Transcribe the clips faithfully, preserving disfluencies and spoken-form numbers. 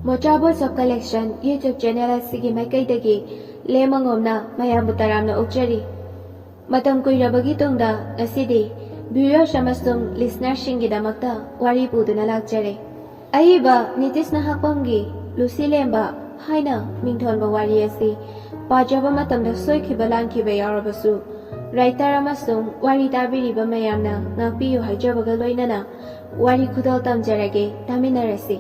Mocha Voice of Collection YouTube channel ꯑꯁꯤꯒꯤ ꯃꯥꯏꯀꯩꯗꯒꯤ ꯂꯦꯝꯃꯉꯣꯝꯅ ꯃꯌꯥꯝꯕꯨ ꯇꯔꯥꯝꯅ ꯑꯣꯛꯆꯔꯤ꯫ ꯃꯇꯝ ꯀꯨꯏꯔꯕꯒꯤ ꯇꯨꯡꯗ ꯉꯁꯤꯗꯤ viewers ꯑꯃꯁꯨꯡ listenerꯁꯤꯡꯒꯤꯗꯃꯛꯇ ꯋꯥꯔꯤ ꯄꯨꯗꯨꯅ ꯂꯥꯛꯆꯔꯦ꯫ ꯑꯏꯕ ꯅꯤꯇꯤꯁ ꯅꯍꯥꯛꯄꯝꯒꯤ ꯂꯨꯁꯤ ꯂꯦꯝꯕ ꯍꯥꯏꯅ ꯃꯤꯡꯊꯣꯟꯕ ꯋꯥꯔꯤ ꯑꯁꯤ ꯄꯥꯖꯕ ꯃꯇꯝꯗ ꯁꯣꯏꯈꯤꯕ ꯂꯥꯟꯈꯤꯕ ꯌꯥꯎꯔꯕꯁꯨ, writer ꯑꯃꯁꯨꯡ ꯋꯥꯔꯤ ꯇꯥꯕꯤꯔꯤꯕ ꯃꯌꯥꯝꯅ ꯉꯥꯛꯄꯤꯌꯨ ꯍꯥꯏꯖꯕꯒ ꯂꯣꯏꯅꯅ ꯋꯥꯔꯤ ꯈꯨꯗꯣꯜ ꯇꯝꯖꯔꯒꯦ, ꯇꯥꯃꯤꯟꯅꯔꯁꯤ꯫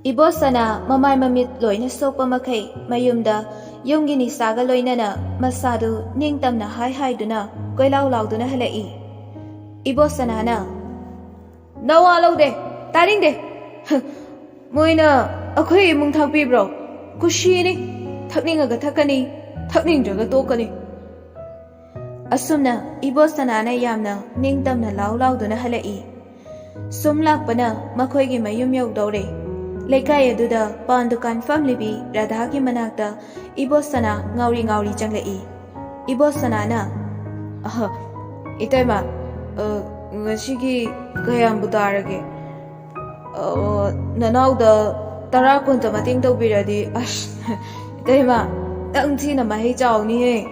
ꯏꯕꯣꯁꯅꯥ ꯃꯃꯥꯏ ꯃꯃꯤꯠ ꯂꯣꯏꯅ ꯁꯣꯛꯄ ꯃꯈꯩ ꯃꯌꯨꯝꯗ ꯌꯨꯝꯒꯤ ꯅꯤꯁꯥꯒ ꯂꯣꯏꯅꯅ ꯃꯁꯥꯗꯨ ꯅꯤꯡꯇꯝꯅ ꯍꯥꯏ ꯍꯥꯏꯗꯨꯅ ꯀꯣꯏꯂꯥꯎ ꯂꯥꯎꯗꯨꯅ ꯍꯜꯂꯛꯏ꯫ ꯏꯕꯣꯁꯅꯥꯅ, "ꯅꯋꯥ ꯂꯧꯗꯦ, ꯇꯥꯅꯤꯡꯗꯦ꯫ ꯃꯣꯏꯅ ꯑꯩꯈꯣꯏ ꯏꯃꯨꯡ ꯊꯥꯛꯄꯤꯕ꯭ꯔꯣ? ꯀꯨꯁꯤꯅꯤ, ꯊꯛꯅꯤꯡꯉꯒ ꯊꯛꯀꯅꯤ, ꯊꯛꯅꯤꯡꯗ꯭ꯔꯒ ꯇꯣꯛꯀꯅꯤ"꯫ ꯑꯁꯨꯝꯅ ꯏꯕꯣꯁꯅꯥꯅ ꯌꯥꯝꯅ ꯅꯤꯡꯇꯝꯅ ꯂꯥꯎ ꯂꯥꯎꯗꯨꯅ ꯍꯜꯂꯛꯏ꯫ ꯁꯨꯝ ꯂꯥꯛꯄꯅ ꯃꯈꯣꯏꯒꯤ ꯃꯌꯨꯝ ꯌꯧꯗꯧꯔꯦ꯫ ꯂꯩꯀꯥꯏ ꯑꯗꯨꯗ ꯄꯥꯟ ꯗꯨꯀꯥꯟ ꯐꯝꯂꯤꯕꯤ ꯔꯥꯙꯥꯒꯤ ꯃꯅꯥꯛꯇ ꯏꯕꯣꯁꯅꯥ ꯉꯥꯎꯔꯤ ꯉꯥꯎꯔꯤ ꯆꯪꯂꯛꯏ꯫ ꯏꯕꯣꯁꯅꯥꯅ, "ꯑꯍ, ꯏꯇꯩꯃ, ꯑ, ꯉꯁꯤꯒꯤ ꯀꯌꯥꯝꯕꯨ ꯇꯥꯔꯒꯦ? ꯑ, ꯅꯅꯥꯎꯗ ꯇꯔꯥ ꯀꯨꯟꯇ ꯃꯇꯦꯡ ꯇꯧꯕꯤꯔꯗꯤ, ꯑꯁ, ꯏꯇꯩꯃ, ꯅꯪ ꯊꯤꯅ ꯃꯍꯩ ꯆꯥꯎꯅꯤꯍꯦ"꯫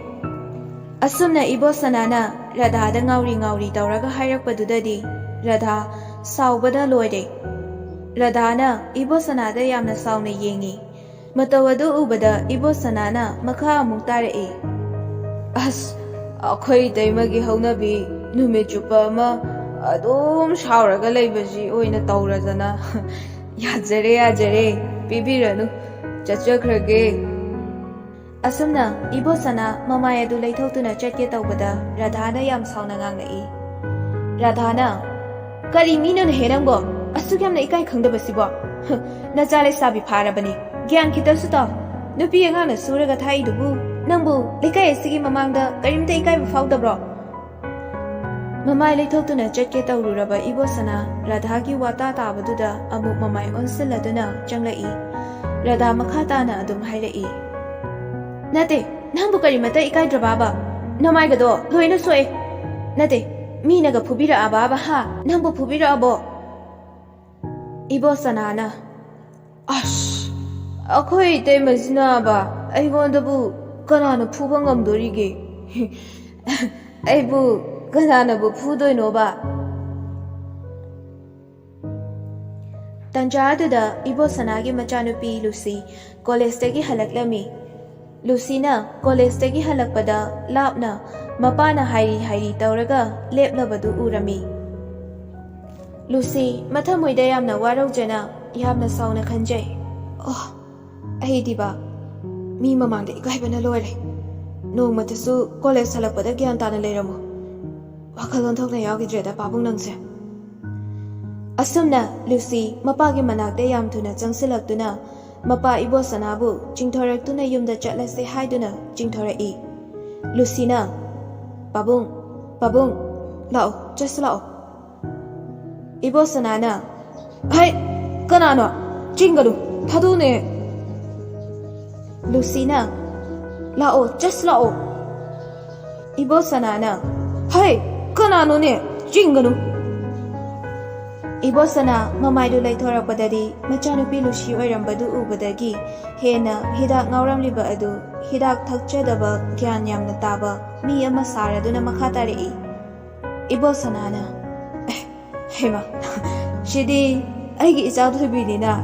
ꯑꯁꯨꯝꯅ ꯏꯕꯣꯁꯅꯥꯅ ꯔꯥꯙꯥꯗ ꯉꯥꯎꯔꯤ ꯉꯥꯎꯔꯤ ꯇꯧꯔꯒ ꯍꯥꯏꯔꯛꯄꯗꯨꯗꯗꯤ ꯔꯥꯙꯥ ꯁꯥꯎꯕꯅ ꯂꯣꯏꯔꯦ꯫ ꯔꯥꯙꯥꯅ ꯏꯕꯣꯁꯅꯥꯗ ꯌꯥꯝꯅ ꯁꯥꯎꯅ ꯌꯦꯡꯉꯤ꯫ ꯃꯇꯧ ꯑꯗꯨ ꯎꯕꯗ ꯏꯕꯣꯁꯅꯥꯅ ꯃꯈꯥ ꯑꯃꯨꯛ ꯇꯥꯔꯛꯏ꯫ "ꯑꯁ, ꯑꯩꯈꯣꯏ ꯏꯇꯩꯃꯒꯤ ꯍꯧꯅꯕꯤ ꯅꯨꯃꯤꯠ ꯆꯨꯞꯄ ꯑꯃ ꯑꯗꯨꯝ ꯁꯥꯎꯔꯒ ꯂꯩꯕꯁꯤ ꯑꯣꯏꯅ ꯇꯧꯔꯗꯅ꯫ ꯌꯥꯖꯔꯦ, ꯌꯥꯖꯔꯦ, ꯄꯤꯕꯤꯔꯅꯨ, ꯆꯠꯆꯈ꯭ꯔꯒꯦ"꯫ ꯑꯁꯨꯝꯅ ꯏꯕꯣꯁꯅꯥ ꯃꯃꯥꯏ ꯑꯗꯨ ꯂꯩꯊꯣꯛꯇꯨꯅ ꯆꯠꯀꯦ ꯇꯧꯕꯗ ꯔꯥꯙꯥꯅ ꯌꯥꯝ ꯁꯥꯎꯅ ꯉꯥꯡꯂꯛꯏ꯫ ꯔꯥꯙꯥꯅ, "ꯀꯔꯤ ꯃꯤꯅꯣꯅꯦꯍꯦ ꯅꯪꯕꯣ? ꯑꯁꯨꯛ ꯌꯥꯝꯅ ꯏꯀꯥꯏ ꯈꯪꯗꯕꯁꯤꯕꯣ? ꯍ, ꯅꯆꯥ ꯂꯩꯁꯥꯕꯤ ꯐꯥꯔꯕꯅꯤ꯫ ꯒ꯭ꯌꯥꯟ ꯈꯤꯇꯁꯨ ꯇꯥꯎ꯫ ꯅꯨꯄꯤ ꯑꯉꯥꯡꯅ ꯁꯨꯔꯒ ꯊꯥꯛꯏꯗꯨꯕꯨ ꯅꯪꯕꯨ ꯂꯩꯀꯥꯏ ꯑꯁꯤꯒꯤ ꯃꯃꯥꯡꯗ ꯀꯔꯤꯝꯇ ꯏꯀꯥꯏꯕ ꯐꯥꯎꯗꯕ꯭ꯔꯣ?" ꯃꯃꯥꯏ ꯂꯩꯊꯣꯛꯇꯨꯅ ꯆꯠꯀꯦ ꯇꯧꯔꯨꯔꯕ ꯏꯕꯣꯁꯅꯥ ꯔꯥꯙꯥꯒꯤ ꯋꯥꯇꯥ ꯇꯥꯕꯗꯨꯗ ꯑꯃꯨꯛ ꯃꯃꯥꯏ ꯑꯣꯟꯁꯤꯜꯂꯗꯨꯅ ꯆꯪꯂꯛꯏ꯫ ꯔꯥꯙꯥ ꯃꯈꯥ ꯇꯥꯅ ꯑꯗꯨꯝ ꯍꯥꯏꯔꯛꯏ, "ꯅꯠꯇꯦ, ꯅꯪꯕꯨ ꯀꯔꯤꯃꯇ ꯏꯀꯥꯏꯗ꯭ꯔꯕꯕ? ꯅꯃꯥꯏꯒꯗꯣ ꯂꯣꯏꯅ ꯁꯣꯛꯑꯦ꯫ ꯅꯠꯇꯦ, ꯃꯤꯅꯒ ꯐꯨꯕꯤꯔꯛꯑꯕꯕ, ꯍꯥ? ꯅꯪꯕꯨ ꯐꯨꯕꯤꯔꯛꯑꯕꯣ? ꯏꯕꯣ ꯁꯅꯥꯅ, "ꯑꯁ, ꯑꯩꯈꯣꯏ ꯏꯇꯩꯃꯁꯤꯅꯕ ꯑꯩꯉꯣꯟꯗꯕꯨ ꯀꯅꯥꯅ ꯐꯨꯕ ꯉꯝꯗꯣꯔꯤꯒꯦ? ꯑꯩꯕꯨ ꯀꯅꯥꯅꯕꯨ ꯐꯨꯗꯣꯏꯅꯣꯕ?" ꯇꯟꯖꯥ ꯑꯗꯨꯗ ꯏꯕꯣ ꯁꯅꯥꯒꯤ ꯃꯆꯥꯅꯨꯄꯤ ꯂꯨꯁꯤ ꯀꯣꯂꯦꯖꯇꯒꯤ ꯍꯜꯂꯛꯂꯝꯃꯤ꯫ ꯂꯨꯁꯤꯅ ꯀꯣꯂꯦꯖꯇꯒꯤ ꯍꯜꯂꯛꯄꯗ ꯂꯥꯞꯅ ꯃꯄꯥꯅ ꯍꯥꯏꯔꯤ ꯍꯥꯏꯔꯤ ꯇꯧꯔꯒ ꯂꯦꯞꯂꯕꯗꯨ ꯎꯔꯝꯃꯤ꯫ ꯂꯨꯁꯤ ꯃꯊꯃꯣꯏꯗ ꯌꯥꯝꯅ ꯋꯥꯔꯧꯖꯅ, ꯌꯥꯝꯅ ꯁꯥꯎꯅ ꯈꯟꯖꯩ꯫ "ꯑꯣ, ꯑꯩꯗꯤꯕ ꯃꯤ ꯃꯃꯥꯡꯗ ꯏꯀꯥꯏꯕꯅ ꯂꯣꯏꯔꯦ꯫ ꯅꯣꯡꯃꯇꯁꯨ ꯀꯣꯂꯦꯖ ꯍꯜꯂꯛꯄꯗ ꯒ꯭ꯌꯥꯟ ꯇꯥꯅ ꯂꯩꯔꯝꯃꯣ꯫ ꯋꯥꯈꯜ ꯑꯣꯟꯊꯣꯛꯅ ꯌꯥꯎꯈꯤꯗ꯭ꯔꯦꯗ ꯄꯥꯕꯨꯡ ꯅꯪꯁꯦ꯫" ꯑꯁꯨꯝꯅ ꯂꯨꯁꯤ ꯃꯄꯥꯒꯤ ꯃꯅꯥꯛꯇ ꯌꯥꯝ ꯊꯨꯅ ꯆꯪꯁꯤꯜꯂꯛꯇꯨꯅ ꯃꯄꯥ ꯏꯕꯣꯁꯅꯥꯕꯨ ꯆꯤꯡꯊꯣꯔꯛꯇꯨꯅ ꯌꯨꯝꯗ ꯆꯠꯂꯁꯦ ꯍꯥꯏꯗꯨꯅ ꯆꯤꯡꯊꯣꯔꯛꯏ꯫ ꯂꯨꯁꯤꯅ, "ꯄꯥꯕꯨꯡ, ꯄꯥꯕꯨꯡ, ꯂꯥꯛꯑꯣ, ꯆꯠꯁꯤ ꯂꯥꯛꯑꯣ꯫" ꯏꯕꯣꯁꯅꯥꯅ, "ꯍꯩ, ꯀꯅꯥꯅꯣ? ꯆꯤꯡꯒꯅꯨ, ꯊꯥꯗꯣꯛꯎꯅꯦ꯫" ꯂꯨꯁꯤꯅ, "ꯂꯥꯛꯑꯣ, ꯆꯠꯁꯤ ꯂꯥꯛꯑꯣ꯫" ꯏꯕꯣꯁꯅꯥꯅ, "ꯍꯩ, ꯀꯅꯥꯅꯣꯅꯦ? ꯆꯤꯡꯒꯅꯨ꯫" ꯏꯕꯣꯁꯅꯥ ꯃꯃꯥꯏꯗꯨ ꯂꯩꯊꯣꯔꯛꯄꯗꯗꯤ ꯃꯆꯥꯅꯨꯄꯤ ꯂꯨꯁꯤ ꯑꯣꯏꯔꯝꯕꯗꯨ ꯎꯕꯗꯒꯤ ꯍꯦꯟꯅ ꯍꯤꯗꯥꯛ ꯉꯥꯎꯔꯝꯂꯤꯕ ꯑꯗꯨ ꯍꯤꯗꯥꯛ ꯊꯛꯆꯗꯕ ꯒ꯭ꯌꯥꯟ ꯌꯥꯝꯅ ꯇꯥꯕ ꯃꯤ ꯑꯃ ꯁꯥꯔꯗꯨꯅ ꯃꯈꯥ ꯇꯥꯔꯛꯏ꯫ ꯏꯕꯣꯁꯅꯥꯅ, "ꯑꯦ, ꯍꯩꯃꯥ, ꯁꯤꯗꯤ ꯑꯩꯒꯤ ꯏꯆꯥ ꯊꯣꯏꯕꯤꯅꯤꯅ꯫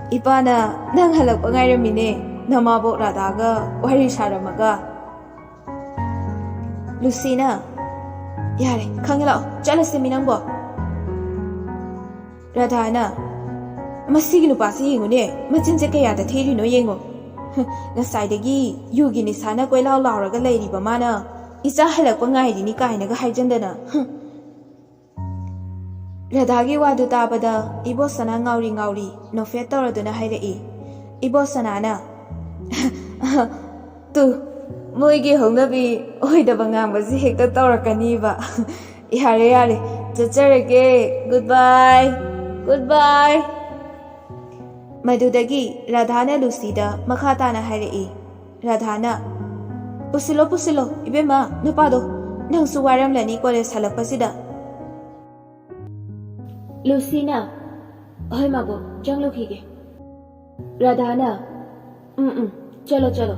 ꯏꯄꯥꯅ ꯅꯪ ꯍꯜꯂꯛꯄ ꯉꯥꯏꯔꯝꯃꯤꯅꯦ, ꯅꯃꯥꯕꯣꯛ ꯔꯥꯙꯥꯒ ꯋꯥꯔꯤ ꯁꯥꯔꯝꯃꯒ꯫" ꯂꯨꯁꯤꯅ, "ꯌꯥꯔꯦ, ꯈꯪꯉꯦ, ꯂꯥꯛꯑꯣ, ꯆꯠꯂꯁꯦ ꯃꯤ ꯅꯪꯕꯣ꯫" ꯔꯥꯙꯥꯅ, "ꯃꯁꯤꯒꯤ ꯅꯨꯄꯥꯁꯤ ꯌꯦꯡꯉꯨꯅꯦ, ꯃꯆꯤꯟꯁꯦ ꯀꯌꯥꯗ ꯊꯤꯔꯤꯅꯣ ꯌꯦꯡꯉꯣ꯫ ꯉꯁꯥꯏꯗꯒꯤ ꯌꯨꯒꯤ ꯅꯤꯁꯥꯅ ꯀꯣꯏꯂꯥꯎ ꯂꯥꯎꯔꯒ ꯂꯩꯔꯤꯕ ꯃꯥꯅ ꯏꯆꯥ ꯍꯜꯂꯛꯄ ꯉꯥꯏꯔꯤꯅꯤ ꯀꯥꯏꯅꯒ ꯍꯥꯏꯖꯟꯗꯅ꯫" ꯔꯥꯙꯥꯒꯤ ꯋꯥꯗꯨ ꯇꯥꯕꯗ ꯏꯕꯣꯁꯅꯥ ꯉꯥꯎꯔꯤ ꯉꯥꯎꯔꯤ ꯅꯣꯐꯦꯠ ꯇꯧꯔꯗꯨꯅ ꯍꯥꯏꯔꯛꯏ꯫ ꯏꯕꯣꯁꯅꯥꯅ, "ꯇꯨ, ꯃꯣꯏꯒꯤ ꯍꯧꯅꯕꯤ ꯑꯣꯏꯗꯕ ꯉꯥꯡꯕꯁꯤ ꯍꯦꯛꯇ ꯇꯧꯔꯛꯀꯅꯤꯕ꯫ ꯌꯥꯔꯦ, ꯌꯥꯔꯦ, ꯆꯠꯆꯔꯒꯦ꯫ Good bye, good bye꯫" ꯃꯗꯨꯗꯒꯤ ꯔꯥꯙꯥꯅ ꯂꯨꯁꯤꯗ ꯃꯈꯥ ꯇꯥꯅ ꯍꯥꯏꯔꯛꯏ꯫ ꯔꯥꯙꯥꯅ, "ꯄꯨꯁꯤꯜꯂꯣ, ꯄꯨꯁꯤꯜꯂꯣ, ꯏꯕꯦꯝꯃ, ꯅꯨꯄꯥꯗꯣ, ꯅꯪꯁꯨ ꯋꯥꯔꯝꯂꯅꯤ ꯀꯣꯂꯦꯖ ꯍꯜꯂꯛꯄꯁꯤꯗ꯫ ꯂꯨꯁꯤꯅ, "ꯍꯣꯏ ꯃꯥꯕꯣꯛ, ꯆꯪꯂꯨꯈꯤꯒꯦ"꯫ ꯔꯥꯙꯥꯅ, "ꯎꯝ, ꯎꯝ, ꯆꯠꯂꯣ, ꯆꯠꯂꯣ"꯫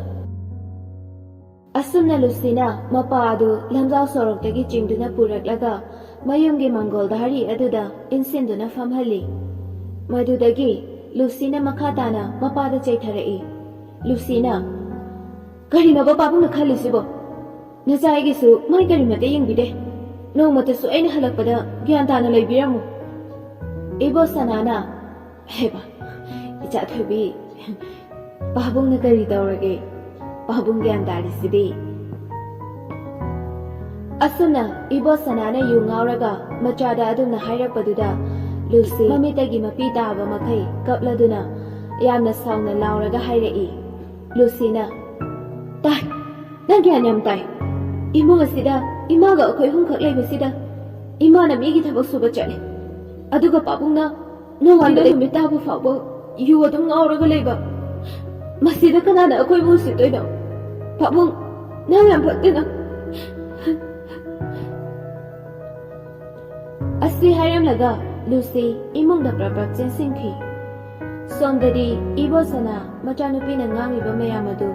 ꯑꯁꯨꯝꯅ ꯂꯨꯁꯤꯅ ꯃꯄꯥ ꯑꯗꯨ ꯂꯝꯖꯥꯎ ꯁꯣꯔꯣꯛꯇꯒꯤ ꯆꯤꯡꯗꯨꯅ ꯄꯨꯔꯛꯂꯒ ꯃꯌꯨꯝꯒꯤ ꯃꯪꯒꯣꯜ ꯙꯥꯔꯤ ꯑꯗꯨꯗ ꯏꯟꯁꯤꯟꯗꯨꯅ ꯐꯝꯍꯜꯂꯤ꯫ ꯃꯗꯨꯗꯒꯤ ꯂꯨꯁꯤꯅ ꯃꯈꯥ ꯇꯥꯅ ꯃꯄꯥꯗ ꯆꯩꯊꯔꯛꯏ꯫ ꯂꯨꯁꯤꯅ, "ꯀꯔꯤꯅꯣꯕ ꯄꯥꯕꯨꯡꯅ ꯈꯜꯂꯤꯁꯤꯕꯣ? ꯅꯆꯥ ꯑꯩꯒꯤꯁꯨ ꯃꯥꯏ ꯀꯔꯤꯃꯠꯇ ꯌꯦꯡꯕꯤꯗꯦ꯫ ꯅꯣꯡꯃꯇꯁꯨ ꯑꯩꯅ ꯍꯜꯂꯛꯄꯗ ꯒ꯭ꯌꯥꯟ ꯇꯥꯅ ꯂꯩꯕꯤꯔꯝꯃꯨ"꯫ ꯏꯕꯣ ꯁꯅꯥꯅ, "ꯍꯦꯕ, ꯏꯆꯥ ꯊꯣꯏꯕꯤ, ꯄꯥꯕꯨꯡꯅ ꯀꯔꯤ ꯇꯧꯔꯒꯦ? ꯄꯥꯕꯨꯡ ꯒ꯭ꯌꯥꯟ ꯇꯥꯔꯤꯁꯤꯗꯤ"꯫ ꯑꯁꯨꯝꯅ ꯏꯕꯣ ꯁꯅꯥꯅ ꯌꯨ ꯉꯥꯎꯔꯒ ꯃꯆꯥꯗ ꯑꯗꯨꯝꯅ ꯍꯥꯏꯔꯛꯄꯗꯨꯗ ꯂꯨꯁꯤ ꯃꯃꯤꯠꯇꯒꯤ ꯃꯄꯤ ꯇꯥꯕ ꯃꯈꯩ ꯀꯞꯂꯗꯨꯅ ꯌꯥꯝꯅ ꯁꯥꯎꯅ ꯂꯥꯎꯔꯒ ꯍꯥꯏꯔꯛꯏ꯫ ꯂꯨꯁꯤꯅ, "ꯇꯥꯏ, ꯅꯪ ꯒ꯭ꯌꯥꯟ ꯌꯥꯝ ꯇꯥꯏ꯫ ꯏꯃꯨꯡ ꯑꯁꯤꯗ ꯏꯃꯥꯒ ꯑꯩꯈꯣꯏ ꯑꯍꯨꯝꯈꯛ ꯂꯩꯕꯁꯤꯗ ꯏꯃꯥꯅ ꯃꯤꯒꯤ ꯊꯕꯛ ꯁꯨꯕ ꯆꯠꯂꯤ, ꯑꯗꯨꯒ ꯄꯥꯕꯨꯡꯅ ꯅꯣꯡꯉꯥꯟꯕꯗ ꯅꯨꯃꯤꯠ ꯇꯥꯕ ꯐꯥꯎꯕ ꯌꯨ ꯑꯗꯨꯝ ꯉꯥꯎꯔꯒ ꯂꯩꯕ꯫ ꯃꯁꯤꯗ ꯀꯅꯥꯅ ꯑꯩꯈꯣꯏꯕꯨ ꯎꯁꯤꯠꯇꯣꯏꯅꯣ? ꯄꯥꯕꯨꯡ, ꯅꯪ ꯌꯥꯝ ꯐꯠꯇꯦꯅ"꯫ ꯑꯁꯤ ꯍꯥꯏꯔꯝꯂꯒ ꯂꯨꯁꯤ ꯏꯃꯨꯡꯗ ꯄ꯭ꯔꯞ ꯄ꯭ꯔꯞ ꯆꯦꯟꯁꯤꯟꯈꯤ꯫ ꯁꯣꯝꯗꯗꯤ ꯏꯕꯣꯁꯅꯥ ꯃꯆꯥꯅꯨꯄꯤꯅ ꯉꯥꯡꯂꯤꯕ ꯃꯌꯥꯝ ꯑꯗꯨ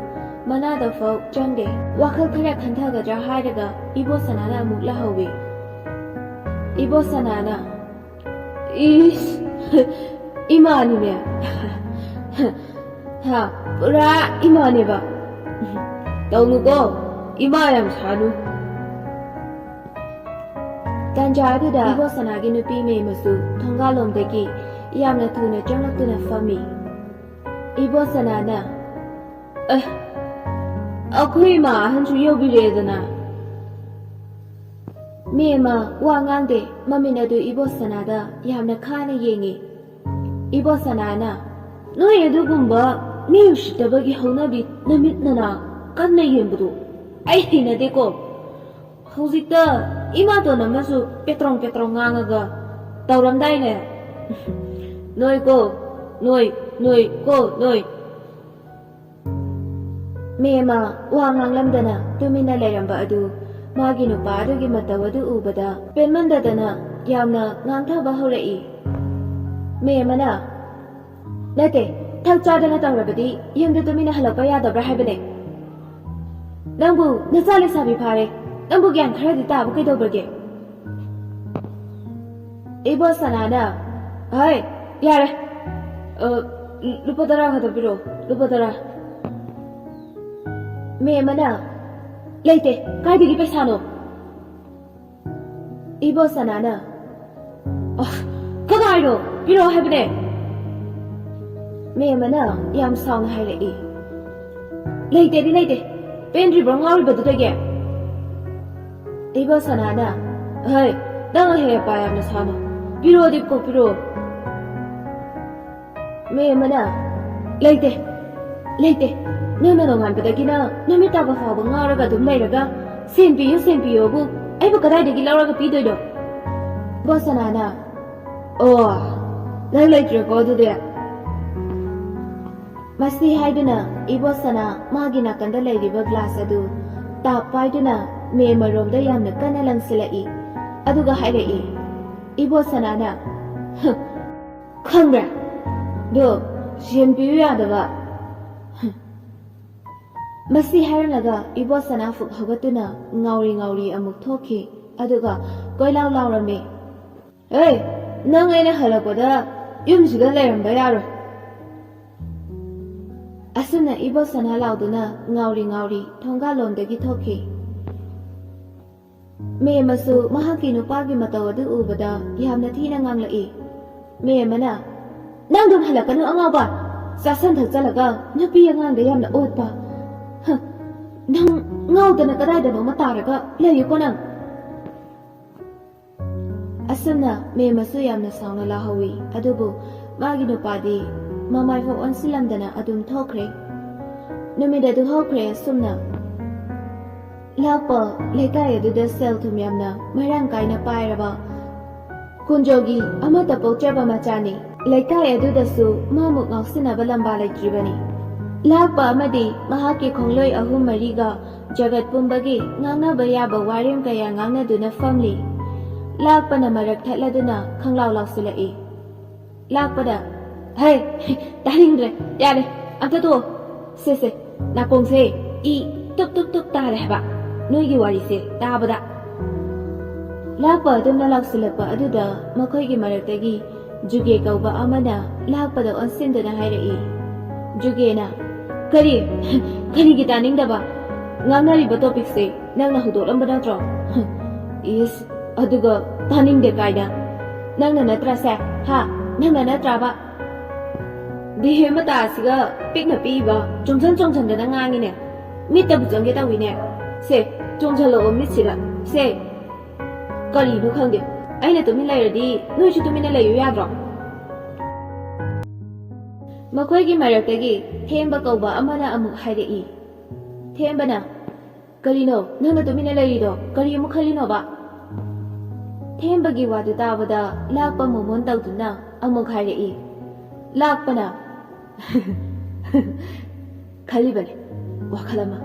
ꯃꯅꯥꯗ ꯐꯥꯎ ꯆꯪꯗꯦ꯫ ꯋꯥꯈꯜ ꯈꯔ ꯈꯟꯊꯒꯗ꯭ꯔꯥ ꯍꯥꯏꯔꯒ ꯏꯕꯣꯁꯅꯥꯅ ꯑꯃꯨꯛ ꯂꯥꯍꯧꯋꯤ꯫ ꯏꯕꯣꯁꯅꯥꯅ, "ꯏꯁ, ꯏꯃꯥꯅꯤꯅꯦ꯫ ꯍꯥ, ꯄꯨꯔꯥ ꯏꯃꯥꯅꯦꯕ꯫ ꯇꯧꯅꯨꯀꯣ, ꯏꯃꯥ ꯌꯥꯝ ꯁꯥꯅꯨ"꯫ ꯇꯥꯟꯖꯥ ꯑꯗꯨꯗ ꯏꯕꯣꯁꯅꯥꯒꯤ ꯅꯨꯄꯤ ꯃꯦꯃꯁꯨ ꯊꯣꯡꯒꯥꯜꯂꯣꯝꯗꯒꯤ ꯌꯥꯝꯅ ꯊꯨꯅ ꯆꯪꯂꯛꯇꯨꯅ ꯐꯝꯃꯤ꯫ ꯏꯕꯣꯁꯅꯥꯅ, "ꯑꯦ, ꯑꯩꯈꯣꯏ ꯏꯃꯥ ꯑꯍꯟꯁꯨ ꯌꯧꯕꯤꯔꯛꯑꯦꯗꯅ"꯫ ꯃꯦꯃ ꯋꯥ ꯉꯥꯡꯗꯦ, ꯃꯃꯤꯠ ꯑꯗꯨ ꯏꯕꯣꯁꯅꯥꯗ ꯌꯥꯝꯅ ꯈꯥꯅ ꯌꯦꯡꯉꯤ꯫ ꯏꯕꯣꯁꯅꯥꯅ, "ꯅꯣꯏ ꯑꯗꯨꯒꯨꯝꯕ ꯃꯤ ꯎꯁꯤꯠꯇꯕꯒꯤ ꯍꯧꯅꯕꯤ ꯅꯃꯤꯠ ꯅꯅꯥ ꯀꯟꯅ ꯌꯦꯡꯕꯗꯨ ꯑꯩ ꯍꯩꯅꯗꯦꯀꯣ꯫ ꯍꯧꯖꯤꯛꯇ ꯏꯃꯥꯇꯣꯟ ꯑꯃꯁꯨ ꯄꯦꯇ꯭ꯔꯣꯡ ꯄꯦꯇ꯭ꯔꯣꯡ ꯉꯥꯡꯉꯒ ꯇꯧꯔꯝꯗꯥꯏꯅꯦ꯫ ꯅꯣꯏ ꯀꯣ, ꯅꯣꯏ, ꯅꯣꯏ ꯀꯣ, ꯅꯣꯏ"꯫ ꯃꯦꯃ ꯋꯥ ꯉꯥꯡꯂꯝꯗꯅ ꯇꯨꯃꯤꯟꯅ ꯂꯩꯔꯝꯕ ꯑꯗꯨ ꯃꯥꯒꯤ ꯅꯨꯄꯥ ꯑꯗꯨꯒꯤ ꯃꯇꯧ ꯑꯗꯨ ꯎꯕꯗ ꯄꯦꯟꯃꯟꯗꯗꯅ ꯌꯥꯝꯅ ꯉꯥꯡꯊꯕ ꯍꯧꯔꯛꯏ꯫ ꯃꯦꯝ ꯑꯃꯅ, "ꯅꯠꯇꯦ, ꯊꯛ ꯆꯥꯗꯅ ꯇꯧꯔꯕꯗꯤ ꯌꯨꯝꯗ ꯇꯨꯃꯤꯟꯅ ꯍꯜꯂꯛꯄ ꯌꯥꯗꯕ꯭ꯔꯥ ꯍꯥꯏꯕꯅꯦ? ꯅꯪꯕꯨ ꯅꯆꯥ ꯂꯩꯁꯥꯕꯤ ꯐꯥꯔꯦ, ꯅꯪꯕꯨ ꯒ꯭ꯌꯥꯟ ꯈꯔꯗꯤ ꯇꯥꯕ ꯀꯩꯗꯧꯕꯒꯦ?" ꯏꯕꯣ ꯁꯅꯥꯅ, "ꯍꯩ, ꯌꯥꯔꯦ, ꯑ, ꯂꯨꯄꯥ ꯇꯔꯥ ꯈꯛꯇ ꯄꯤꯔꯛꯑꯣ, ꯂꯨꯄꯥ ꯇꯔꯥ꯫" ꯃꯦꯝ ꯑꯃꯅ, "ꯂꯩꯇꯦ, ꯀꯥꯏꯗꯒꯤ ꯄꯩꯁꯥꯅꯣ?" ꯏꯕꯣ ꯁꯅꯥꯅ, "ꯑ, ꯀꯗꯥꯏꯅꯣ? ꯄꯤꯔꯛꯑꯣ ꯍꯥꯏꯕꯅꯦ!" ꯃꯦꯝ ꯑꯃꯅ ꯌꯥꯝ ꯁꯥꯎꯅ ꯍꯥꯏꯔꯛꯏ꯫ "ꯂꯩꯇꯦꯗꯤ ꯂꯩꯇꯦ, ꯄꯦꯟꯗ꯭ꯔꯤꯕ꯭ꯔꯣ ꯉꯥꯎꯔꯤꯕꯗꯨꯗꯒꯤ?" ꯏꯕꯣ ꯁꯅꯥꯅ, "ꯍꯩ, ꯅꯪ ꯑꯍꯩ ꯑꯄꯥ ꯌꯥꯝꯅ ꯁꯥꯅꯨ, ꯄꯤꯔꯛꯑꯣꯗꯤ ꯀꯣꯛ ꯄꯤꯔꯛꯑꯣ꯫" ꯃꯦꯝ ꯑꯃꯅ, "ꯂꯩꯇꯦ, ꯂꯩꯇꯦ, ꯅꯪꯅ ꯅꯣꯡꯉꯥꯟꯕꯗꯒꯤꯅ ꯅꯨꯃꯤꯠ ꯇꯥꯕ ꯐꯥꯎꯕ ꯉꯥꯎꯔꯒ ꯑꯗꯨꯝ ꯂꯩꯔꯒ ꯁꯦꯟ ꯄꯤꯌꯨ, ꯁꯦꯟ ꯄꯤꯌꯨꯕꯨ ꯑꯩꯕꯨ ꯀꯗꯥꯏꯗꯒꯤ ꯂꯧꯔꯒ ꯄꯤꯗꯣꯏꯅꯣ?" ꯏꯕꯣ ꯁꯅꯥꯅ, "ꯑꯣ, ꯅꯪ ꯂꯩꯇ꯭ꯔꯦꯀꯣ ꯑꯗꯨꯗꯤ?" ꯃꯁꯤ ꯍꯥꯏꯗꯨꯅ ꯏꯕꯣ ꯁꯅꯥ ꯃꯥꯒꯤ ꯅꯥꯀꯟꯗ ꯂꯩꯔꯤꯕ ꯒ꯭ꯂꯥꯁ ꯑꯗꯨ ꯇꯥꯞ ꯄꯥꯏꯗꯨꯅ ꯃꯦꯝ ꯑꯃꯔꯣꯝꯗ ꯌꯥꯝꯅ ꯀꯟꯅ ꯂꯪꯁꯤꯜꯂꯛꯏ꯫ ꯑꯗꯨꯒ ꯍꯥꯏꯔꯛꯏ, ꯏꯕꯣ ꯁꯅꯥꯅ, "ꯍꯨꯝ, ꯈꯪꯕ꯭ꯔꯥ? ꯑꯗꯣ ꯁꯦꯟ ꯄꯤꯌꯨ ꯌꯥꯗꯕ꯫" ꯍꯨꯝ꯫ ꯃꯁꯤ ꯍꯥꯏꯔꯝꯂꯒ ꯏꯕꯣ ꯁꯅꯥ ꯐꯨꯛ ꯍꯧꯒꯠꯇꯨꯅ ꯉꯥꯎꯔꯤ ꯉꯥꯎꯔꯤ ꯑꯃꯨꯛ ꯊꯣꯛꯈꯤ꯫ ꯑꯗꯨꯒ ꯀꯣꯏꯂꯥꯎ ꯂꯥꯎꯔꯝꯃꯤ, "ꯑꯦ, ꯅꯪ ꯑꯩꯅ ꯍꯜꯂꯛꯄꯗ ꯌꯨꯝꯁꯤꯗ ꯂꯩꯔꯝꯕ ꯌꯥꯔꯣꯏ꯫" ꯑꯁꯨꯝꯅ ꯏꯕꯣ ꯁꯅꯥ ꯂꯥꯎꯗꯨꯅ ꯉꯥꯎꯔꯤ ꯉꯥꯎꯔꯤ ꯊꯣꯡꯒꯥꯜꯂꯣꯝꯗꯒꯤ ꯊꯣꯛꯈꯤ꯫ ꯃꯦꯝ ꯑꯃꯁꯨ ꯃꯍꯥꯛꯀꯤ ꯅꯨꯄꯥꯒꯤ ꯃꯇꯧ ꯑꯗꯨ ꯎꯕꯗ ꯌꯥꯝꯅ ꯊꯤꯅ ꯉꯥꯡꯂꯛꯏ꯫ ꯃꯦꯝ ꯑꯃꯅ, "ꯅꯪ ꯑꯗꯨꯝ ꯍꯜꯂꯛꯀꯅꯨ ꯑꯉꯥꯎꯕ! ꯆꯥꯁꯟ ꯊꯛꯆꯜꯂꯒ ꯅꯨꯄꯤ ꯑꯉꯥꯡꯗ ꯌꯥꯝꯅ ꯑꯣꯠꯄ꯫ ꯍ, ꯅꯪ ꯉꯥꯎꯗꯅ ꯀꯗꯥꯏꯗꯅꯣꯃ ꯇꯥꯔꯒ ꯂꯩꯌꯨꯀꯣ ꯅꯪ꯫" ꯑꯁꯨꯝꯅ ꯃꯦꯝ ꯑꯃꯁꯨ ꯌꯥꯝꯅ ꯁꯥꯎꯅ ꯂꯥꯍꯧꯏ꯫ ꯑꯗꯨꯕꯨ ꯃꯥꯒꯤ ꯅꯨꯄꯥꯗꯤ ꯃꯃꯥꯏꯐꯥꯎ ꯑꯣꯟꯁꯤꯜꯂꯝꯗꯅ ꯑꯗꯨꯝ ꯊꯣꯛꯈ꯭ꯔꯦ꯫ ꯅꯨꯃꯤꯠ ꯑꯗꯨ ꯍꯧꯈ꯭ꯔꯦ꯫ ꯑꯁꯨꯝꯅ ꯂꯥꯛꯄ ꯂꯩꯀꯥꯏ ꯑꯗꯨꯗ ꯁꯦꯜ ꯊꯨꯝ ꯌꯥꯝꯅ ꯃꯔꯥꯡ ꯀꯥꯏꯅ ꯄꯥꯏꯔꯕ ꯀꯨꯟꯖꯣꯒꯤ ꯑꯃꯠꯇ ꯄꯣꯛꯆꯕ ꯃꯆꯥꯅꯤ꯫ ꯂꯩꯀꯥꯏ ꯑꯗꯨꯗꯁꯨ ꯃꯥꯃꯨꯛ ꯉꯥꯎꯁꯤꯟꯅꯕ ꯂꯝꯕꯥ ꯂꯩꯇ꯭ꯔꯤꯕꯅꯤ꯫ ꯂꯥꯛꯄ ꯑꯃꯗꯤ ꯃꯍꯥꯛꯀꯤ ꯈꯣꯡꯂꯣꯏ ꯑꯍꯨꯝ ꯃꯔꯤꯒ ꯖꯒꯠ ꯄꯨꯝꯕꯒꯤ ꯉꯥꯡꯅꯕ ꯌꯥꯕ ꯋꯥꯔꯦꯝ ꯀꯌꯥ ꯉꯥꯡꯅꯗꯨꯅ ꯐꯝꯂꯤ꯫ ꯂꯥꯛꯄꯅ ꯃꯔꯛ ꯊꯠꯂꯗꯨꯅ ꯈꯪꯂꯥꯎ ꯂꯥꯎꯁꯤꯜꯂꯛꯏ꯫ ꯂꯥꯛꯄꯗ, "ꯍꯩ, ꯇꯥꯅꯤꯡꯗ꯭ꯔꯦ, ꯌꯥꯔꯦ, ꯑꯝꯇ ꯇꯣꯛꯑꯣ꯫ ꯁꯦ, ꯁꯦ, ꯅꯥꯀꯣꯡꯁꯦ ꯏ ꯇꯨꯞ ꯇꯨꯞ ꯇꯨꯞ ꯇꯥꯔꯦ ꯍꯥꯏꯕ꯫ ꯅꯣꯏꯒꯤ ꯋꯥꯔꯤꯁꯦ ꯇꯥꯕꯗ꯫" ꯂꯥꯛꯄ ꯑꯗꯨꯝꯅ ꯂꯥꯎꯁꯤꯜꯂꯛꯄ ꯑꯗꯨꯗ ꯃꯈꯣꯏꯒꯤ ꯃꯔꯛꯇꯒꯤ ꯖꯨꯒꯦ ꯀꯧꯕ ꯑꯃꯅ ꯂꯥꯛꯄꯗ ꯑꯣꯟꯁꯤꯟꯗꯨꯅ ꯍꯥꯏꯔꯛꯏ꯫ ꯖꯨꯒꯦꯅ, "ꯀꯔꯤ? ꯀꯔꯤꯒꯤ ꯇꯥꯅꯤꯡꯗꯕ? ꯉꯥꯡꯅꯔꯤꯕ ꯇꯣꯄꯤꯛꯁꯦ ꯅꯪꯅ ꯍꯧꯗꯣꯛꯂꯝꯕ ꯅꯠꯇ꯭ꯔꯣ?" "ꯏꯁ, ꯑꯗꯨꯒ ꯇꯥꯅꯤꯡꯗꯦ ꯀꯥꯏꯅ? ꯅꯪꯅ ꯅꯠꯇ꯭ꯔꯥ ꯁꯦ? ꯍꯥ? ꯅꯪꯅ ꯅꯠꯇ꯭ꯔꯥꯕ?" ꯗꯤꯍꯦ ꯃꯇꯥꯁꯤꯒ ꯄꯤꯛꯅ ꯄꯤꯛꯏꯕ ꯆꯣꯡꯁꯟ ꯆꯣꯡꯁꯟꯗꯅ ꯉꯥꯡꯉꯤꯅꯦ꯫ ꯃꯤꯠꯇꯕꯨ ꯆꯪꯒꯦ ꯇꯧꯏꯅꯦ꯫ ꯁꯦ, ꯆꯣꯡꯁꯜꯂꯛꯑꯣ ꯃꯤꯠꯁꯤꯗ꯫ ꯁꯦ, ꯀꯔꯤꯅꯣ ꯈꯪꯗꯦ꯫ ꯑꯩꯅ ꯇꯨꯃꯤꯟ ꯂꯩꯔꯗꯤ ꯅꯣꯏꯁꯨ ꯇꯨꯃꯤꯟꯅ ꯂꯩꯌꯨ ꯌꯥꯗ꯭ꯔꯣ? ꯃꯈꯣꯏꯒꯤ ꯃꯔꯛꯇꯒꯤ ꯊꯦꯝꯕ ꯀꯧꯕ ꯑꯃꯅ ꯑꯃꯨꯛ ꯍꯥꯏꯔꯛꯏ꯫ ꯊꯦꯝꯕꯅ, "ꯀꯔꯤꯅꯣ ꯅꯪꯅ ꯇꯨꯃꯤꯟꯅ ꯂꯩꯔꯤꯗꯣ? ꯀꯔꯤ ꯑꯃꯨꯛ ꯈꯜꯂꯤꯅꯣꯕ?" ꯊꯦꯝꯕꯒꯤ ꯋꯥꯗꯨ ꯇꯥꯕꯗ ꯂꯥꯛꯄ ꯃꯣꯃꯣꯟ ꯇꯧꯗꯨꯅ ꯑꯃꯨꯛ ꯍꯥꯏꯔꯛꯏ꯫ ꯂꯥꯛꯄꯅ, "ꯈꯜꯂꯤꯕꯅꯤ ꯋꯥꯈꯜ ꯑꯃ꯫"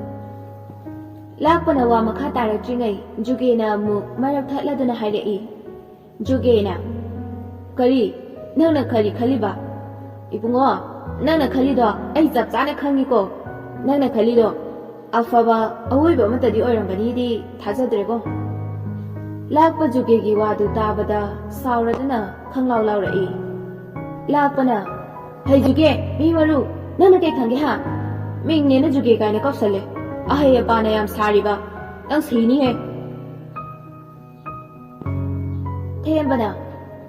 ꯂꯥꯛꯄꯅ ꯋꯥ ꯃꯈꯥ ꯇꯥꯔꯛꯇ꯭ꯔꯤꯉꯩ ꯖꯨꯒꯦꯅ ꯑꯃꯨꯛ ꯃꯔꯛ ꯊꯠꯂꯗꯨꯅ ꯍꯥꯏꯔꯛꯏ꯫ ꯖꯨꯒꯦꯅ, "ꯀꯔꯤ? ꯅꯪꯅ ꯀꯔꯤ ꯈꯜꯂꯤꯕ? ꯏꯕꯨꯡꯉꯣ, ꯅꯪꯅ ꯈꯜꯂꯤꯗꯣ ꯑꯩ ꯆꯞ ꯆꯥꯅ ꯈꯪꯉꯤꯀꯣ꯫ ꯅꯪꯅ ꯈꯜꯂꯤꯗꯣ ꯑꯐꯕ ꯑꯋꯣꯏꯕ ꯑꯃꯠꯇꯗꯤ ꯑꯣꯏꯔꯝꯒꯅꯤꯗꯤ ꯊꯥꯖꯗ꯭ꯔꯦꯀꯣ꯫" ꯂꯥꯛꯄ ꯖꯨꯒꯦꯒꯤ ꯋꯥꯗꯨ ꯇꯥꯕꯗ ꯁꯥꯎꯔꯗꯨꯅ ꯈꯪꯂꯥꯎ ꯂꯥꯎꯔꯛꯏ꯫ ꯂꯥꯛꯄꯅ, "ꯍꯩ ꯖꯨꯒꯦ, ꯃꯤ ꯃꯔꯨ, ꯅꯪꯅ ꯀꯩ ꯈꯪꯒꯦ ꯍꯥ? ꯃꯤꯡꯅꯦꯅ ꯖꯨꯒꯦ ꯀꯥꯏꯅ ꯀꯧꯁꯜꯂꯦ꯫ ꯑꯍꯩ ꯑꯄꯥꯅ ꯌꯥꯝ ꯁꯥꯔꯤꯕ꯫ ꯅꯪ ꯁꯤꯅꯤꯍꯦ꯫" ꯊꯦꯝꯕꯅ,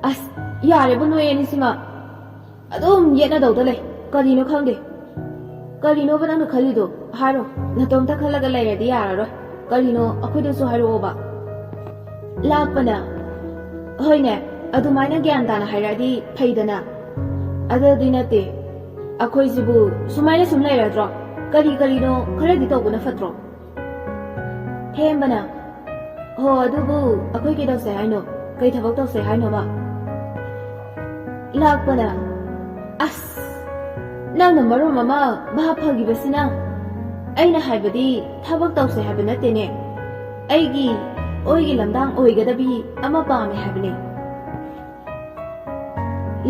"ꯑꯁ, ꯌꯥꯔꯦꯕꯨ ꯅꯣꯏ ꯑꯅꯤꯁꯤꯃ꯫ ꯑꯗꯨꯝ ꯌꯦꯠꯅꯗꯧꯗ ꯂꯩ꯫ ꯀꯔꯤꯅꯣ ꯈꯪꯗꯦ꯫ ꯀꯔꯤꯅꯣꯕ ꯅꯪꯅ ꯈꯜꯂꯤꯗꯣ? ꯍꯥꯏꯔꯣ꯫ ꯅꯇꯣꯝꯇ ꯈꯜꯂꯒ ꯂꯩꯔꯗꯤ ꯌꯥꯔꯔꯣꯏ꯫ ꯀꯔꯤꯅꯣ ꯑꯩꯈꯣꯏꯗꯁꯨ ꯍꯥꯏꯔꯛꯑꯣꯕ꯫" ꯂꯥꯛꯄꯅ, "ꯍꯣꯏꯅꯦ, ꯑꯗꯨꯃꯥꯏꯅ ꯒ꯭ꯌꯥꯟ ꯇꯥꯅ ꯍꯥꯏꯔꯛꯑꯗꯤ ꯐꯩꯗꯅ꯫ ꯑꯗꯨꯗꯤ ꯅꯠꯇꯦ꯫ ꯑꯩꯈꯣꯏꯁꯤꯕꯨ ꯁꯨꯃꯥꯏꯅ ꯁꯨꯝ ꯂꯩꯔꯗ꯭ꯔꯣ? ꯀꯔꯤ ꯀꯔꯤꯅꯣ ꯈꯔꯗꯤ ꯇꯧꯕꯅ ꯐꯠꯇ꯭ꯔꯣ?" ꯊꯦꯝꯕꯅ, "ꯍꯣ, ꯑꯗꯨꯕꯨ ꯑꯩꯈꯣꯏ ꯀꯩꯗꯧꯁꯦ ꯍꯥꯏꯅꯣ? ꯀꯩ ꯊꯕꯛ ꯇꯧꯁꯦ ꯍꯥꯏꯅꯣꯕ?" ꯂꯥꯛꯄꯅ, "ꯑꯁ, ꯅꯪꯅ ꯃꯔꯣꯝ ꯑꯃ ꯚꯥꯞ ꯐꯈꯤꯕꯁꯤꯅ꯫ ꯑꯩꯅ ꯍꯥꯏꯕꯗꯤ ꯊꯕꯛ ꯇꯧꯁꯦ ꯍꯥꯏꯕ ꯅꯠꯇꯦꯅꯦ꯫ ꯑꯩꯒꯤ ꯑꯣꯏꯒꯤ ꯂꯝꯗꯥꯡ ꯑꯣꯏꯒꯗꯕꯤ ꯑꯃ ꯄꯥꯝꯃꯦ ꯍꯥꯏꯕꯅꯦ꯫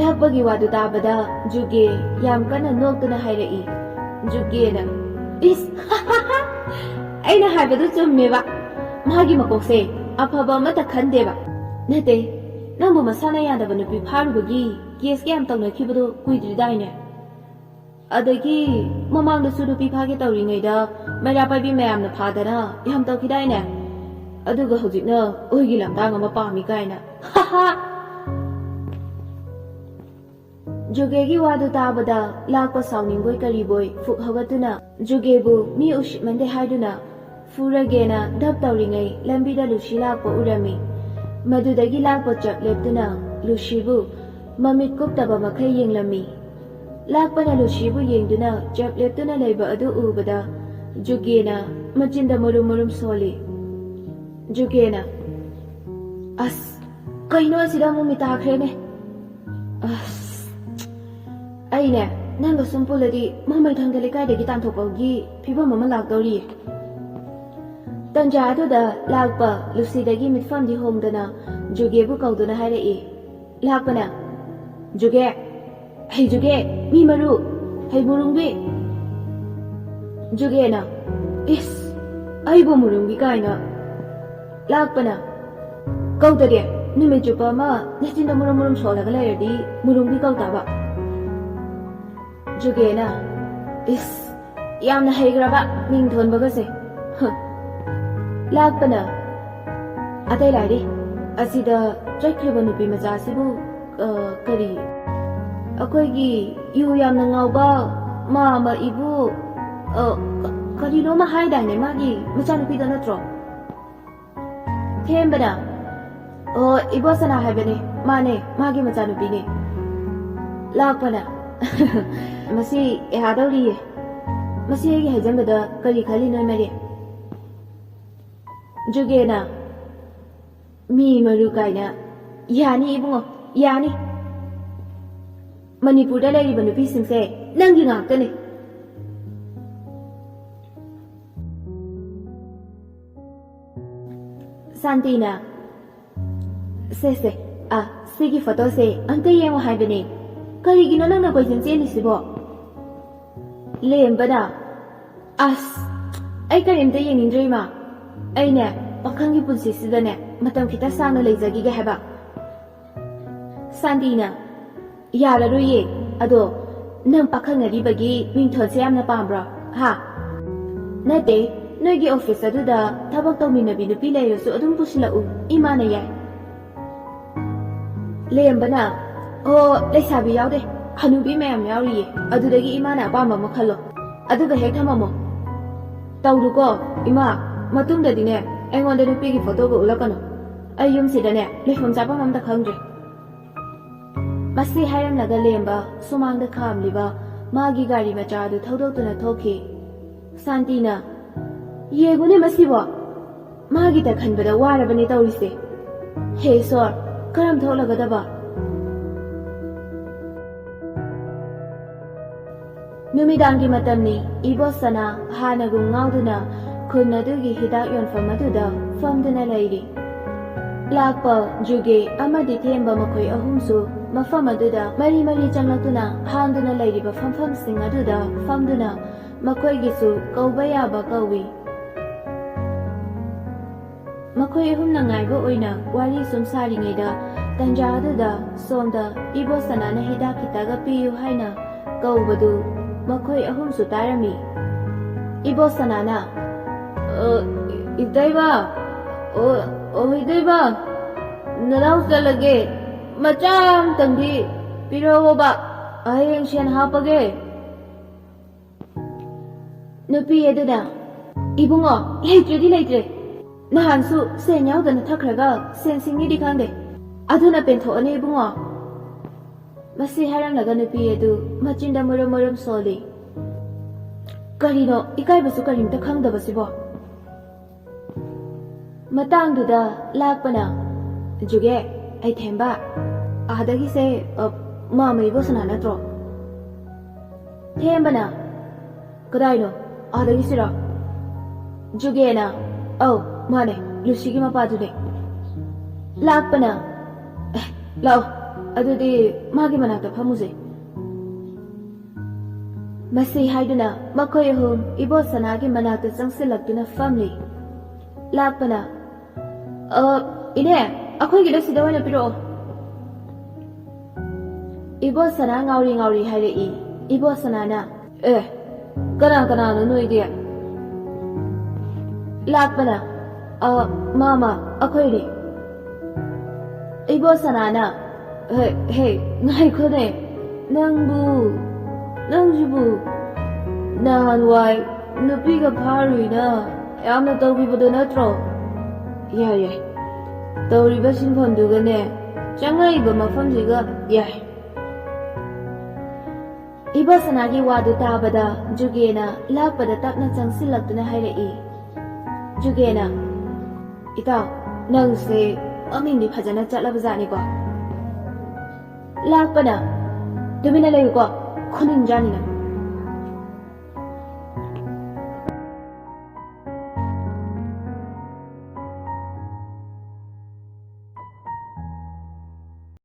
ꯂꯥꯛꯄꯒꯤ ꯋꯥꯗꯨ ꯇꯥꯕꯗ ꯖꯨꯒꯦ ꯌꯥꯝ ꯀꯟꯅ ꯅꯣꯛꯇꯨꯅ ꯍꯥꯏꯔꯛꯏ꯫ ꯖꯨꯒꯦꯅ, "ꯏꯁ, ꯑꯩꯅ ꯍꯥꯏꯕꯗꯨ ꯆꯨꯝꯃꯦꯕ꯫ ꯃꯥꯒꯤ ꯃꯀꯣꯛꯁꯦ ꯑꯐꯕ ꯑꯃꯠꯇ ꯈꯟꯗꯦꯕ꯫ ꯅꯠꯇꯦ, ꯅꯪꯕꯨ ꯃꯁꯥꯅ ꯌꯥꯗꯕ ꯅꯨꯄꯤ ꯐꯥꯔꯨꯕꯒꯤ ꯀꯦꯁ ꯀꯌꯥꯝ ꯇꯧꯅꯈꯤꯕꯗꯣ ꯀꯨꯏꯗ꯭ꯔꯤꯗꯥꯏꯅꯦ? ꯑꯗꯒꯤ ꯃꯃꯥꯡꯗꯁꯨ ꯅꯨꯄꯤ ꯐꯥꯒꯦ ꯇꯧꯔꯤꯉꯩꯗ ꯃꯩꯔꯥ ꯄꯥꯏꯕꯤ ꯃꯌꯥꯝꯅ ꯐꯥꯗꯅ ꯌꯥꯝ ꯇꯧꯈꯤꯗꯥꯏꯅꯦ? ꯑꯗꯨꯒ ꯍꯧꯖꯤꯛꯅ ꯑꯣꯏꯒꯤ ꯂꯝꯗꯥꯡ ꯑꯃ ꯄꯥꯝꯃꯤ ꯀꯥꯏꯅ꯫ ꯍꯥ ꯍꯥ!" ꯖꯨꯒꯦꯒꯤ ꯋꯥꯗꯨ ꯇꯥꯕꯗ ꯂꯥꯛꯄ ꯁꯥꯎꯅꯤꯡꯕꯣꯏ ꯀꯔꯤꯕꯣꯏ ꯐꯨꯛ ꯍꯧꯒꯠꯇꯨꯅ ꯖꯨꯒꯦꯕꯨ ꯃꯤ ꯎꯁꯤꯠꯃꯟꯗꯦ ꯍꯥꯏꯗꯨꯅ ꯐꯨꯔꯒꯦꯅ ꯙꯞ ꯇꯧꯔꯤꯉꯩ ꯂꯝꯕꯤꯗ ꯂꯨꯁꯤ ꯂꯥꯛꯄ ꯎꯔꯝꯃꯤ꯫ ꯃꯗꯨꯗꯒꯤ ꯂꯥꯛꯄ ꯆꯞ ꯂꯦꯞꯇꯨꯅ ꯂꯨꯁꯤꯕꯨ ꯃꯃꯤꯠ ꯀꯨꯞꯇꯕ ꯃꯈꯩ ꯌꯦꯡꯂꯝꯃꯤ꯫ ꯂꯥꯛꯄꯅ ꯂꯨꯁꯤꯕꯨ ꯌꯦꯡꯗꯨꯅ ꯆꯞ ꯂꯦꯞꯇꯨꯅ ꯂꯩꯕ ꯑꯗꯨ ꯎꯕꯗ ꯖꯨꯒꯦꯅ ꯃꯆꯤꯟꯗ ꯃꯨꯔꯨꯝ ꯃꯨꯔꯨꯝ ꯁꯣꯜꯂꯤ꯫ ꯖꯨꯒꯦꯅ, "ꯑꯁ, ꯀꯩꯅꯣ ꯑꯁꯤꯗ ꯑꯃꯨꯛ ꯃꯤ ꯇꯥꯈ꯭ꯔꯦꯅꯦ꯫ ꯑꯁ, ꯑꯩꯅꯦ ꯅꯪꯒ ꯁꯨꯝ ꯄꯨꯜꯂꯗꯤ ꯃꯃꯩꯊꯪꯗ ꯂꯩꯀꯥꯏꯗꯒꯤ ꯇꯥꯟꯊꯣꯛꯄꯒꯤ ꯐꯤꯕꯝ ꯑꯃ ꯂꯥꯛꯇꯧꯔꯤꯌꯦ꯫" ꯇꯟꯖꯥ ꯑꯗꯨꯗ ꯂꯥꯛꯄ ꯂꯨꯁꯤꯗꯒꯤ ꯃꯤꯠꯐꯝꯗꯤ ꯍꯣꯡꯗꯅ ꯖꯨꯒꯦꯕꯨ ꯀꯧꯗꯨꯅ ꯍꯥꯏꯔꯛꯏ꯫ ꯂꯥꯛꯄꯅ, "ꯖꯨꯒꯦ, ꯍꯩ ꯖꯨꯒꯦ, ꯃꯤ ꯃꯔꯨ, ꯍꯩ ꯃꯨꯔꯨꯝꯕꯤ꯫" ꯖꯨꯒꯦꯅ, "ꯏꯁ, ꯑꯩꯕꯨ ꯃꯨꯔꯨꯝꯕꯤ ꯀꯥꯏꯅ꯫" ꯂꯥꯛꯄꯅ, "ꯀꯧꯗꯒꯦ, ꯅꯨꯃꯤꯠ ꯆꯨꯞꯄ ꯑꯃ ꯅꯆꯤꯟꯗ ꯃꯨꯔꯨꯝ ꯃꯨꯔꯨꯝ ꯁꯣꯜꯂꯒ ꯂꯩꯔꯗꯤ ꯃꯨꯔꯨꯝꯕꯤ ꯀꯧ ꯇꯥꯕ꯫" ꯖꯨꯒꯦꯅ, "ꯏꯁ, ꯌꯥꯝꯅ ꯍꯩꯈ꯭ꯔꯕ ꯃꯤꯡ ꯊꯣꯟꯕꯒꯁꯦ꯫ ꯍ, ꯂꯥꯛꯄꯅ, ꯑꯇꯩ ꯂꯥꯏꯔꯤ, ꯑꯁꯤꯗ ꯆꯠꯈ꯭ꯔꯤꯕ ꯅꯨꯄꯤ ꯃꯆꯥꯁꯤꯕꯨ, ꯑ, ꯀꯔꯤ, ꯑꯩꯈꯣꯏꯒꯤ ꯌꯨ ꯌꯥꯝꯅ ꯉꯥꯎꯕ ꯃꯥꯃ ꯏꯕꯨ, ꯑ, ꯀ-, ꯀꯔꯤꯅꯣꯃ ꯍꯥꯏꯗꯥꯏꯅꯦ, ꯃꯥꯒꯤ ꯃꯆꯥꯅꯨꯄꯤꯗꯣ ꯅꯠꯇ꯭ꯔꯣ?" ꯊꯦꯝꯕꯅ, "ꯑꯣ, ꯏꯕꯣꯁꯅꯥ ꯍꯥꯏꯕꯅꯦ, ꯃꯥꯅꯦ, ꯃꯥꯒꯤ ꯃꯆꯥꯅꯨꯄꯤꯅꯦ꯫" ꯂꯥꯛꯄꯅ, "ꯃꯁꯤ ꯑꯦꯍꯥꯗꯧꯔꯤꯌꯦ꯫ ꯃꯁꯤ ꯑꯩꯒꯤ ꯍꯥꯏꯖꯟꯕꯗ ꯀꯔꯤ ꯈꯜꯂꯤ ꯅꯣꯏ ꯃꯔꯤ?" ꯖꯨꯒꯦꯅ, "ꯃꯤ ꯃꯔꯨ ꯀꯥꯏꯅ꯫ ꯌꯥꯅꯤ ꯏꯕꯨꯡꯉꯣ, ꯌꯥꯅꯤ꯫ ꯃꯅꯤꯄꯨꯔꯗ ꯂꯩꯔꯤꯕ ꯅꯨꯄꯤꯁꯤꯡꯁꯦ ꯅꯪꯒꯤ ꯉꯥꯛꯇꯅꯦ꯫ ꯁꯥꯟꯇꯤꯅ, "ꯁꯦ, ꯁꯦ, ꯑ, ꯁꯤꯒꯤ ꯐꯣꯇꯣꯁꯦ ꯑꯝꯇ ꯌꯦꯡꯉꯣ ꯍꯥꯏꯕꯅꯦ꯫ ꯀꯔꯤꯒꯤꯅꯣ ꯅꯪꯅ ꯀꯣꯏꯆꯦꯟ ꯆꯦꯜꯂꯤꯁꯤꯕꯣ?" ꯂꯦꯝꯕꯅ, "ꯑꯁ, ꯑꯩ ꯀꯔꯤꯝꯇ ꯌꯦꯡꯅꯤꯡꯗ꯭ꯔꯦ, ꯏꯃꯥ꯫ ꯑꯩꯅꯦ, ꯄꯥꯈꯪꯒꯤ ꯄꯨꯟꯁꯤꯁꯤꯗꯅꯦ, ꯃꯇꯝ ꯈꯤꯇ ꯁꯥꯡꯅ ꯂꯩꯖꯈꯤꯒꯦ ꯍꯥꯏꯕ꯫" ꯁꯥꯟꯇꯤꯅ, "ꯌꯥꯔꯔꯣꯏꯌꯦ꯫ ꯑꯗꯣ ꯅꯪ ꯄꯥꯈꯪ ꯑꯔꯤꯕꯒꯤ ꯃꯤꯡꯊꯣꯜꯁꯦ ꯌꯥꯝꯅ ꯄꯥꯝꯕ꯭ꯔꯣ? ꯍꯥ?" "ꯅꯠꯇꯦ, ꯅꯣꯏꯒꯤ ꯑꯣꯐꯤꯁ ꯑꯗꯨꯗ ꯊꯕꯛ ꯇꯧꯃꯤꯟꯅꯕꯤ ꯅꯨꯄꯤ ꯂꯩꯔꯁꯨ ꯑꯗꯨꯝ ꯄꯨꯁꯤꯜꯂꯛꯎ, ꯏꯃꯥꯅ ꯌꯥꯏ꯫" ꯂꯦꯝꯕꯅ, "ꯑꯣ, ꯂꯩꯁꯥꯕꯤ ꯌꯥꯎꯗꯦ, ꯍꯅꯨꯕꯤ ꯃꯌꯥꯝ ꯌꯥꯎꯔꯤꯌꯦ, ꯑꯗꯨꯗꯒꯤ ꯏꯃꯥꯅ ꯑꯄꯥꯝꯕ ꯑꯃ ꯈꯜꯂꯣ, ꯑꯗꯨꯒ ꯍꯦꯛ ꯊꯝꯃꯝꯃꯣ꯫ ꯇꯧꯅꯨꯀꯣ, ꯏꯃꯥ, ꯃꯇꯨꯡꯗꯗꯤꯅꯦ ꯑꯩꯉꯣꯟꯗ ꯅꯨꯄꯤꯒꯤ ꯐꯣꯇꯣꯒ ꯎꯠꯂꯛꯀꯅꯨ꯫ ꯑꯩ ꯌꯨꯝꯁꯤꯗꯅꯦ ꯂꯩꯐꯝ ꯆꯥꯐꯝ ꯑꯝꯇ ꯈꯪꯗ꯭ꯔꯦ꯫" ꯃꯁꯤ ꯍꯥꯏꯔꯝꯂꯒ ꯂꯦꯝꯕ ꯁꯨꯃꯥꯡꯗ ꯈꯥꯝꯂꯤꯕ ꯃꯥꯒꯤ ꯒꯥꯔꯤ ꯃꯆꯥ ꯑꯗꯨ ꯊꯧꯗꯣꯛꯇꯨꯅ ꯊꯣꯛꯈꯤ꯫ ꯁꯥꯟꯇꯤꯅ, "ꯌꯦꯡꯉꯨꯅꯦ ꯃꯁꯤꯕꯣ, ꯃꯥꯒꯤꯇ ꯈꯟꯕꯗ ꯋꯥꯔꯕꯅꯦ ꯇꯧꯔꯤꯁꯦ꯫ ꯍꯦ ꯏꯁꯣꯔ, ꯀꯔꯝ ꯊꯣꯛꯂꯒꯗꯕ?" ꯅꯨꯃꯤꯗꯥꯡꯒꯤ ꯃꯇꯝꯅꯤ꯫ ꯏꯕꯣꯁꯅꯥ ꯍꯥꯟꯅꯒꯨꯝ ꯉꯥꯎꯗꯨꯅ ꯈꯨꯟ ꯑꯗꯨꯒꯤ ꯍꯤꯗꯥꯛ ꯌꯣꯟꯐꯝ ꯑꯗꯨꯗ ꯐꯝꯗꯨꯅ ꯂꯩꯔꯤ꯫ ꯂꯥꯛꯄ, ꯖꯨꯒꯦ ꯑꯃꯗꯤ ꯊꯦꯝꯕ ꯃꯈꯣꯏ ꯑꯍꯨꯝꯁꯨ ꯃꯐꯝ ꯑꯗꯨꯗ ꯃꯔꯤ ꯃꯔꯤ ꯆꯪꯂꯛꯇꯨꯅ ꯍꯥꯡꯗꯨꯅ ꯂꯩꯔꯤꯕ ꯐꯝꯐꯝꯁꯤꯡ ꯑꯗꯨꯗ ꯐꯝꯗꯨꯅ ꯃꯈꯣꯏꯒꯤꯁꯨ ꯀꯧꯕ ꯌꯥꯕ ꯀꯧꯏ꯫ ꯃꯈꯣꯏ ꯑꯍꯨꯝꯅ ꯉꯥꯏꯕ ꯑꯣꯏꯅ ꯋꯥꯔꯤ ꯁꯨꯝ ꯁꯥꯔꯤꯉꯩꯗ, ꯇꯟꯖꯥ ꯑꯗꯨꯗ ꯁꯣꯝꯗ ꯏꯕꯣꯁꯅꯥꯅ ꯍꯤꯗꯥꯛ ꯈꯤꯇꯒ ꯄꯤꯌꯨ ꯍꯥꯏꯅ ꯀꯧꯕꯗꯨ ꯃꯈꯣꯏ ꯑꯍꯨꯝꯁꯨ ꯇꯥꯔꯝꯃꯤ꯫ ꯏꯕꯣꯁꯅꯥꯅ, "ꯑ, ꯏꯇꯩꯃ, ꯑꯣ, ꯑꯣ, ꯏꯇꯩꯃ, ꯅꯅꯥꯎ ꯆꯠꯂꯒꯦ, ꯃꯆꯥ ꯑꯝꯇꯪꯗꯤ ꯄꯤꯔꯛꯑꯣꯕ, ꯍꯌꯦꯡ ꯁꯦꯟ ꯍꯥꯞꯄꯒꯦ꯫" ꯅꯨꯄꯤ ꯑꯗꯨꯅ, "ꯏꯕꯨꯡꯉꯣ, ꯂꯩꯇ꯭ꯔꯗꯤ ꯂꯩꯇ꯭ꯔꯦ꯫ ꯅꯍꯥꯟꯁꯨ ꯁꯦꯟ ꯌꯥꯎꯗꯅ ꯊꯛꯈ꯭ꯔꯒ ꯁꯦꯟ ꯁꯤꯡꯅꯤꯗꯤ ꯈꯪꯗꯦ꯫ ꯑꯗꯨꯅ ꯄꯦꯟꯊꯣꯛꯑꯅꯤ ꯏꯕꯨꯡꯉꯣ꯫" ꯃꯁꯤ ꯍꯥꯏꯔꯝꯂꯒ ꯅꯨꯄꯤ ꯑꯗꯨ ꯃꯆꯤꯟꯗ ꯃꯨꯔꯨꯝ ꯃꯨꯔꯨꯝ ꯁꯣꯜꯂꯤ꯫ ꯀꯔꯤꯅꯣ, ꯏꯀꯥꯏꯕꯁꯨ ꯀꯔꯤꯝꯇ ꯈꯪꯗꯕꯁꯤꯕꯣ? ꯃꯇꯥꯡꯗꯨꯗ ꯂꯥꯛꯄꯅ, "ꯖꯨꯒꯦ, ꯑꯩ ꯊꯦꯝꯕ, ꯑꯥꯗꯒꯤꯁꯦ, ꯑ, ꯃꯥꯃ, ꯏꯕꯣꯁꯅꯥ ꯅꯠꯇ꯭ꯔꯣ? ꯊꯦꯝꯕꯅ, "ꯀꯗꯥꯏꯅꯣ? ꯑꯥꯗꯒꯤꯁꯤꯔꯣ?" ꯖꯨꯒꯦꯅ, "ꯑꯧ, ꯃꯥꯅꯦ, ꯂꯨꯁꯤꯒꯤ ꯃꯄꯥꯗꯨꯅꯦ꯫" ꯂꯥꯛꯄꯅ, "ꯑꯦ, ꯂꯥꯛꯑꯣ, ꯑꯗꯨꯗꯤ ꯃꯥꯒꯤ ꯃꯅꯥꯛꯇ ꯐꯝꯃꯨꯁꯦ꯫" ꯃꯁꯤ ꯍꯥꯏꯗꯨꯅ ꯃꯈꯣꯏ ꯑꯍꯨꯝ ꯏꯕꯣꯁꯅꯥꯒꯤ ꯃꯅꯥꯛꯇ ꯆꯪꯁꯤꯜꯂꯛꯇꯨꯅ ꯐꯝꯂꯤ꯫ ꯂꯥꯛꯄꯅ, "ꯑ, ꯏꯅꯦ, ꯑꯩꯈꯣꯏꯒꯤꯗꯣ ꯁꯤꯗ ꯑꯣꯏꯅ ꯄꯤꯔꯛꯑꯣ꯫" ꯏꯕꯣꯁꯅꯥ ꯉꯥꯎꯔꯤ ꯉꯥꯎꯔꯤ ꯍꯥꯏꯔꯛꯏ꯫ ꯏꯕꯣꯁꯅꯥꯅ, "ꯑꯦ, ꯀꯅꯥ ꯀꯅꯥꯅꯣ ꯅꯣꯏꯗꯤ?" ꯂꯥꯛꯄꯅ, "ꯑ, ꯃꯥꯃ, ꯑꯩꯈꯣꯏꯅꯤ꯫" ꯏꯕꯣꯁꯅꯥꯅ, "ꯍꯦ, ꯍꯦ, ꯉꯥꯏꯈꯣꯅꯦ, ꯅꯪꯕꯨ, ꯅꯪꯁꯤꯕꯨ ꯅꯍꯥꯟꯋꯥꯏ ꯅꯨꯄꯤꯒ ꯐꯥꯔꯨꯏꯅ ꯌꯥꯝꯅ ꯇꯧꯈꯤꯕꯗꯣ ꯅꯠꯇ꯭ꯔꯣ? ꯌꯥꯏ, ꯌꯥꯏ, ꯇꯧꯔꯤꯕ ꯁꯤꯟꯐꯝꯗꯨꯒꯅꯦ, ꯆꯪꯉꯛꯏꯕ ꯃꯐꯝꯁꯤꯒ ꯌꯥꯏ꯫" ꯏꯕꯣꯁꯅꯥꯒꯤ ꯋꯥꯗꯨ ꯇꯥꯕꯗ ꯖꯨꯒꯦꯅ ꯂꯥꯛꯄꯗ ꯇꯞꯅ ꯆꯪꯁꯤꯜꯂꯛꯇꯨꯅ ꯍꯥꯏꯔꯛꯏ꯫ ꯖꯨꯒꯦꯅ, "ꯏꯇꯥꯎ, ꯅꯪꯁꯦ ꯃꯃꯤꯡꯗꯤ ꯐꯖꯅ ꯆꯠꯂꯕ ꯖꯥꯠꯅꯤꯀꯣ꯫" ꯂꯥꯛꯄꯅ, "ꯇꯨꯃꯤꯟꯅ ꯂꯩꯌꯨꯀꯣ, ꯈꯨꯅꯤꯡꯖꯥꯅꯤ ꯅꯪ꯫